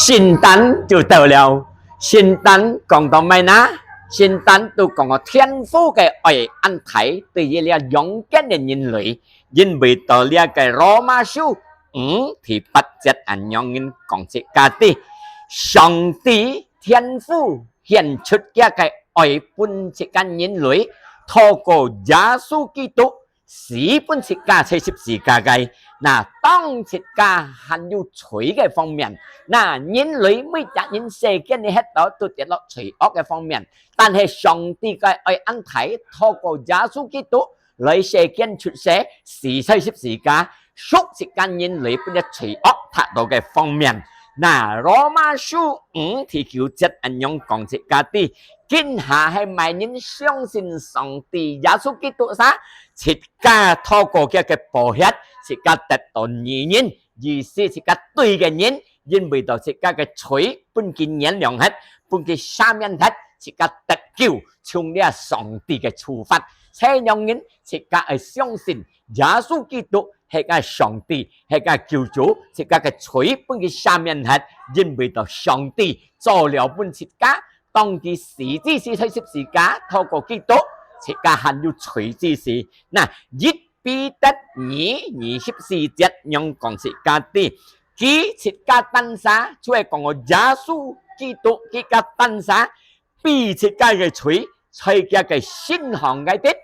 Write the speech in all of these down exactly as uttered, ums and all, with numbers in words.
聖誕就到了，聖誕講到麼个呢？聖誕都講到天父个愛恁大，對於這陽間个人類，因為到這个羅馬書五第八節恁樣講自家知，上帝天父顯出佢个愛分自家人類，透過耶穌基督 死分自家在十字架个。那當自家還有罪个方面，那人類每隻人世間裡歇到都跌落罪惡个方面，但係上帝个愛恁大，透過耶穌基督來世間出世，死在十字架，贖自家人類分這罪惡跌倒个方面。那羅馬書五第九節恁樣講自家知，今下係麼人相信上帝耶穌基督儕，自家透過佢个寶血，自家得到義人，意思自家對个人，因為到自家个罪分佢原諒忒，分佢赦免忒，自家得救，從這上帝个處罰。這樣人自家愛相信耶穌基督係个上帝，係个救主，自家个罪分佢赦免忒，因為到上帝做了分自家，當佢死之時在十字架，透過基督，自家還有罪之時。那一彼得二二十四節樣講自家知，佢自家單儕，就係講耶穌基督佢个單儕，比自家个罪，在佢个身項个跌，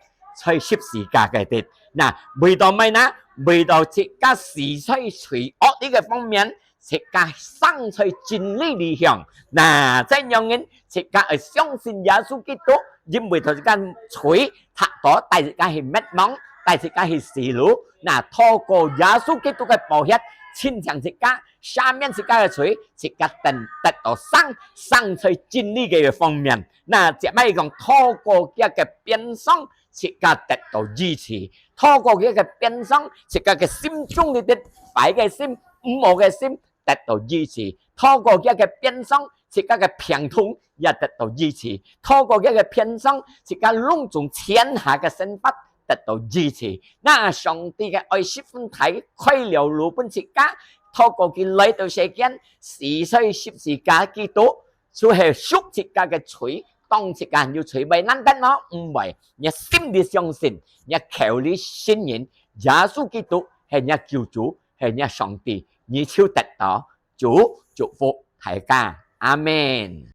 在十字架个跌。那為到麼个呢？為到自家死在罪惡裡个方面，自家生在真理裡向。那這樣人，自家愛相信耶穌基督，因為到自家罪，跌倒帶自家去滅亡，帶自家去死路。那透過耶穌基督个寶血，清淨自家，赦免自家个罪，自家得，得到生，生在真理个方面。那接下來講，透過佢个鞭傷，自家得到醫治；透過佢个鞭傷，自家个心中裡个壞个心、毋好个心得到醫治；透過佢个鞭傷，自家个病痛也得到醫治；透過佢个鞭傷，自家攏總天下个生活得到醫治。那上帝个愛十分大，開了路分自家，透過佢來到世間，死在十字架基督， 就係贖自家个罪，當自家有罪會難得無？毋會，若心裡相信，若口裡承認，耶穌基督係若救主，係若上帝，你就得到。主祝福大家，阿們。